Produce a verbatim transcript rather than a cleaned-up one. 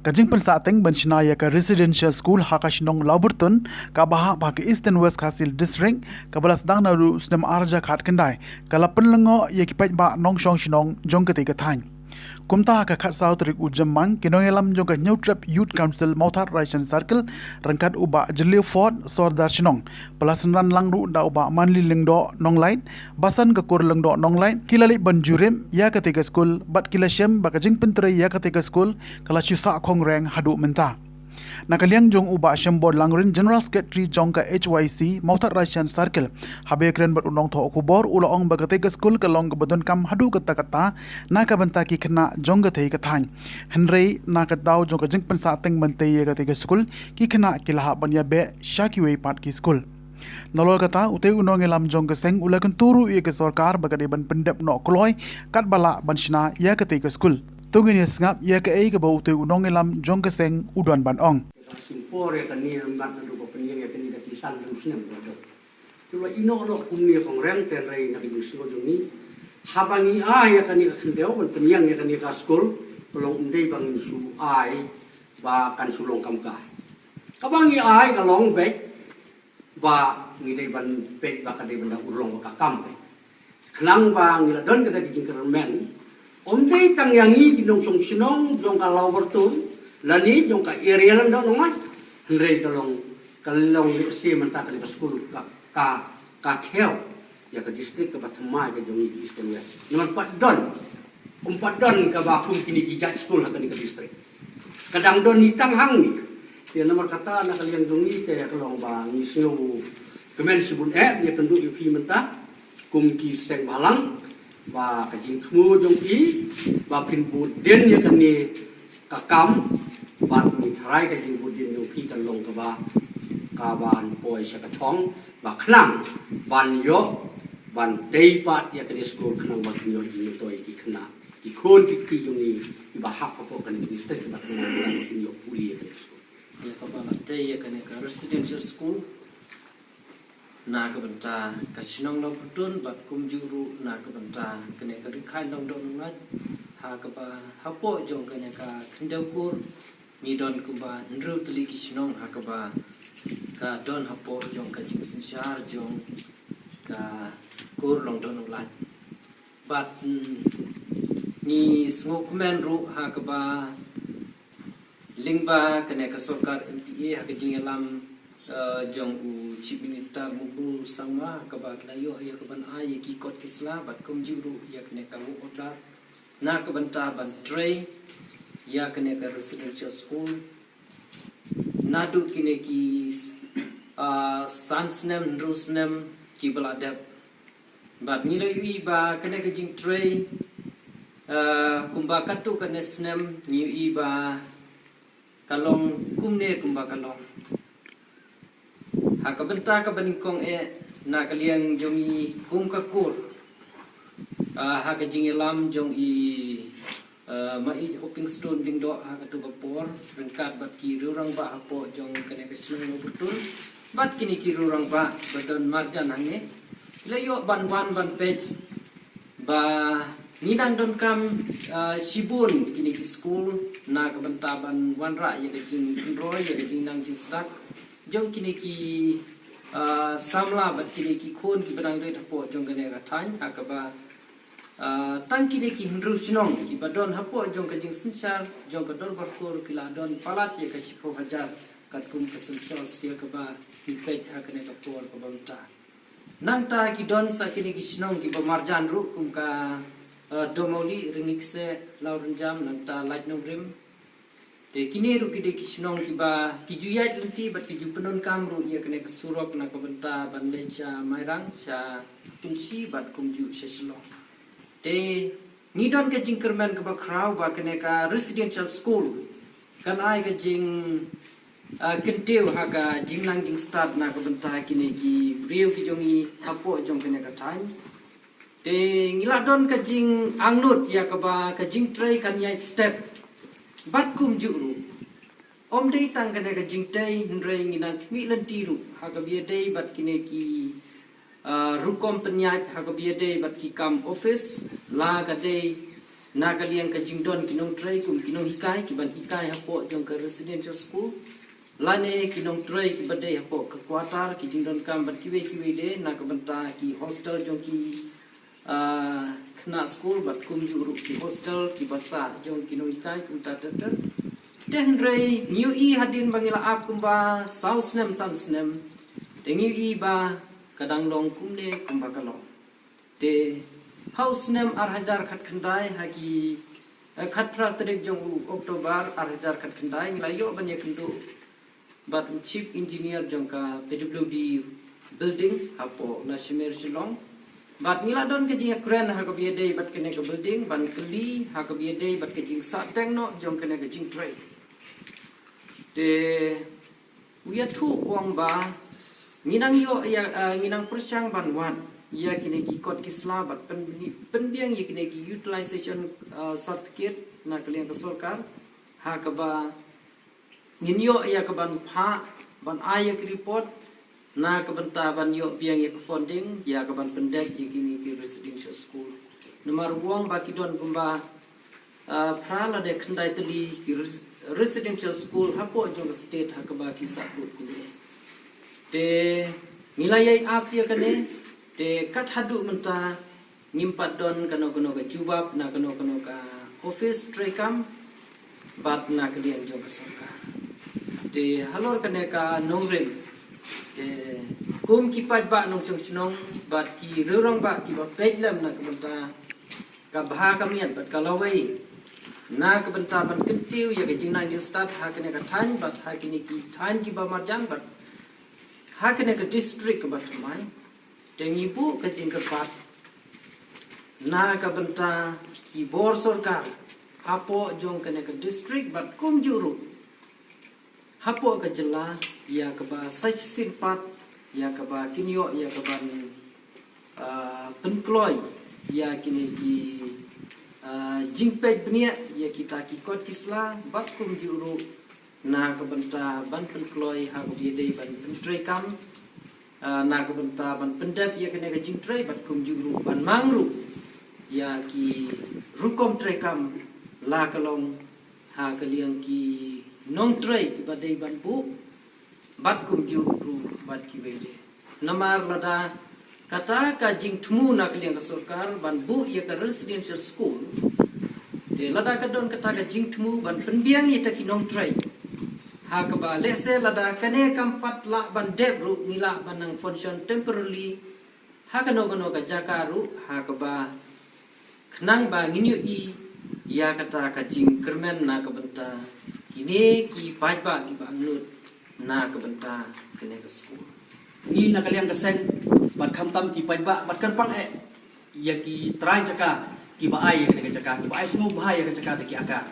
Ka jingpynsahteng ban shna ïa ka residential school ha ka shnong Lawbyrtun, kaba hap ha ka Eastern West Khasi Hills District, kaba la sdang naduh u snem ar hajar khatkhyndai, ka la pynlyngngoh ïa ki paidbah nongshong shnong jong katei ka thaiñ. Kumta ha ka khatsaw tarik u Jymmang, ki nongïalam jong ka Hynñiewtrep Youth Council Mawthadraishan Circle, ryngkat u Bah Jylliew Fort, Sordar Shnong, ba la synran lang ruh da u Bah Manly Lyngdoh Nonglait, basan ka kur Lyngdoh Nonglait, ki la leit ban jurip ïa katei ka skul, bad ki la shem ba ka jingpyntrei ïa katei ka skul ka la shu sah khongreng haduh mynta. Na ka liang jong u Bah Shembor Langrin, General Secretary jong ka H Y C Mawthadraishan Circle, haba ïakren bad u nongthoh khubor, u la ong ba katei ka skul ka long kaba donkam haduh katta katta na ka bynta ki khynnah jong katei ka thaiñ. Hynrei na ka daw jong ka jingpynsahteng ban tei ïa katei ka skul, ki khynnah ki la hap ban ïabeh sha kiwei pat ki skul. Nalor kata, utei u nongïalam jong ka seng u la kyntu ruh ïa ka sorkar ba ka dei ban pyndep noh kloi katba lah ban shna ïa katei ka skul. To ngin ïa sngap ïa kaei kaba utei u nongïalam jong ka seng u don ban ong. Ka shim por ïa kane, ym pat naduh ba pynïeng ïa kane da shi san hynriew snem. Te la ïehnoh noh kumne khongreng, hynrei na ka jingsngew jong ngi, haba ngi ai ïa kane ka khyndew ban pynïeng ïa kane ka skul, ka long ym dei ba ngin shu ai ba kan shu long kam ka. Kaba ngi ai ka long beit ba ngi dei ban peit ba ka dei ban da urlong ba ka kam beit. Khnang ba ngi la don kata ka jingkyrmen, ym dei tang ïa ngi ki nongshong shnong jong ka Lawbyrtun lane jong ka area Lyngdoh Nonglait, hynrei ka long, ka long lehse mynta ka dei ka skul ka, ka, ka thew ïa ka district kaba thymmai ka jong ngi Eastern West. Namar pat don, ym pat don kaba kum kine ki jait skul ha kane ka district. Ka dang don hi tang hangne. Te namar kata na ka liang jong ngi te ka long ba ngi sngew kmen shibun eh ïakynduh ïa phi mynta kum ki seng bhalang, ba ka jingthmu jong phi ba phin bud dien ïa kane ka kam, bad ngi tharai ka jingbud dien jong phi kan long kaba, kaban poi sha ka thong ba khnang ban ïoh ban tei pat ïa kane skul khnang ba kin ïoh jingmyntoi ki khynnah, ki khun ki kti jong ngi kiba hap hapoh kane ka district, ba khnang ba kin ïoh pule ïa kane skul. Ïa kaba la tei ïa kane ka residential school na ka bynta ka shnong Lawbyrtun bad kumjuh ruh na ka bynta kane ka ri khain Lyngdoh Nonglait, ha kaba hapoh jong kane ka khyndew kur ngi don kumba hynriew tylli ki shnong ha kaba ka don hapoh jong ka jingsynshar jong ka kur Lyngdoh Nonglait. Bad, mm, ngi sngewkmen ruh ha kaba lyngba kane ka sorkar M P A ha ka jingïalam, eh, jong u Chief Minister Mukdul Sangma ha kaba ki la ïoh ïa kaban ai ïa ki kot ki sla bad kumjuh ruh ïa kane ka work order na ka bynta ban trei ïa kane ka residential school naduh kine ki, ah, san snem, hynriew snem kiba la dep. Bad ngi la ïohi ba kane ka jingtrei, ah, kumba katto katne snem ngi ïohi ba ka long kumne kumba ka long. Ha ka bynta kaba nyngkong eh na ka liang jong i kum ka kur, ah, ha ka jingïalam jong i, ah, Maieit Hopingstone Lyngdoh ha kato ka por ryngkat bad ki rangbah hapoh jong kane ka shnong Lawbyrtun bad kine ki rangbah ba don marjan hangne, ki la ïoh ban wan ban peit ba ngi dang donkam, ah, shibun kine ki skul na ka bynta ban wanrah ïa ka jingpynroi, ïa ka jingnang jingsdang jong kine ki, ah, samla bad kine ki khun kiba dang rit hapoh jong kane ka thaiñ, ha kaba, ah, tang kine ki hynriew shnong kiba don hapoh jong ka jingsynshar jong ka dorbar kur ki la don palat ïa ka shiphew hajar katkum ka census ïa kaba ngi peit ha kane ka por kaba mynta. Nangta ki don sa kine ki shnong kiba marjan ruh kum ka, eh, Domauli, Rangikse, Lawrynjam, nangta Laitnongrim. Te kine ruh ki dei ki shnong kiba ki ju ïaid lynti bad ki ju pyndonkam ruh ïa kane ka surok na ka bynta ban leit sha Mairang, sha Kynshi bad kumjuh sha Shillong. Te ngi don ka jingkyrmen kaba khraw ba kane ka residential school kan ai ka jing, ah, kyntiew ha ka jingnang jingstad na ka bynta kine ki briew ki jong i hapoh jong kane ka thaiñ. Te ngi la don ka jingangnud ïa kaba ka jingtrei kan ïaid step bad kumjuh ruh. Ym dei tang kane ka jingtei hynrei ngi nang khmih lynti ruh ha kaba ïadei bad kine ki, ah, rukom pynïaid ha kaba ïadei bad ki kam office, la ka dei na ka liang ka jingdon ki nongtrei kum ki nonghikai ki ban hikai hapoh jong ka residential school, lane ki nongtrei ki ba dei hapoh ka quarter, ki jingdonkam bad kiwei kiwei de na ka bynta ki hostel jong ki, ah, khynnah skul bad kumjuh ruh ki hostel ki ba sah jong ki nonghikai kumta ter ter. Te hynrei ngi ïohi hadien ba ngi la ap kumba saw snem san snem, te ngi ïohi ba ka dang long kumne kumba ka long. Te ha u snem ar hajar khatkhyndai, ha ki, eh, khatphra tarik jong u October ar hajar khatkhyndai, ngi la ïoh ban ïakynduh bad u chief engineer jong ka P W D building hapoh Lashimer Shillong. Bad ngi la don ka jingïakren ha kaba ïadei bad kane ka building, ban kylli ha kaba ïadei bad ka jingsahteng noh jong kane ka jingtrei. Te u ïathuh u ong ba ngi nang ïoh ïa, eh, ngi nang pyrshang ban wad ïa kine ki kot ki sla bad pyn-, pynbiang ïa kine ki utilization, eh, certificate na ka liang ka sorkar, ha kaba ngin ïoh ïa ka ban phah, ban ai ïa ka report na ka bynta ban ïoh biang ïa ka funding ïa ka ban pyndep ïa kine ki residential school. Namar u ong ba ki don kumba, ah, phra lane khyndai tylli ki res-, residential school hapoh jong ka state ha kaba ki sahkut kumne. Te ngi la ïai ap ïa kane, te kat haduh mynta ngim pat don kano kano ka jubab na kano kano ka office treikam bad na ka liang jong ka sorkar. Te halor kane ka nongrim, te kum ki paidbah nongshong shnong bad ki rangbah ki ba peit lem na ka bynta ka bha ka miat bad ka lawei na ka bynta ban kyntiew ïa ka jingnang jingstad ha kane ka thaiñ bad ha kine ki thaiñ ki ba marjan bad ha kane ka district ka ba thymmai. Te ngi buh ka jingkyrpad na ka bynta ki bor sorkar hapoh jong kane ka district bad kumjuh ruh hapoh ka jylla ïa kaba sa shisien pat ïa kaba kin ïoh ïa ka ban, ah, pynkloi ïa kine ki, ah, jingpeit bniah ïa kita ki kot ki sla bad kumjuh ruh na ka bynta ban pynkloi ha kaba ïadei ban pyntreikam, ah, na ka bynta ban pyndep ïa kane ka jingtrei bad kumjuh ruh ban mang ruh ïa ki rukom treikam la ka long ha ka liang ki nongtrei ki ba dei ban buh bad kumjuh ruh bad kiwei de. Namar lada kata ka jingthmu na ka liang ka sorkar ban buh ïa ka residential school, te lada ka don kata ka jingthmu ban pynbiang ïa kita ki nongtrei, ha kaba lehse lada kane kam pat lah ban dep ruh ngi lah ban nang function temporarily ha kano kano ka jaka ruh ha kaba khnang ba ngin ïohi ïa kata ka jingkyrmen na ka bynta kine ki paidbah ki ba angnud na ka bynta kane ka skul. Ngi na ka liang ka seng bad khamtam ki paidbah bad kyrpang eh ïa ki trai jaka ki ba ai ïa kane ka jaka, ki ba ai sngewbha ïa ka jaka da ki akar.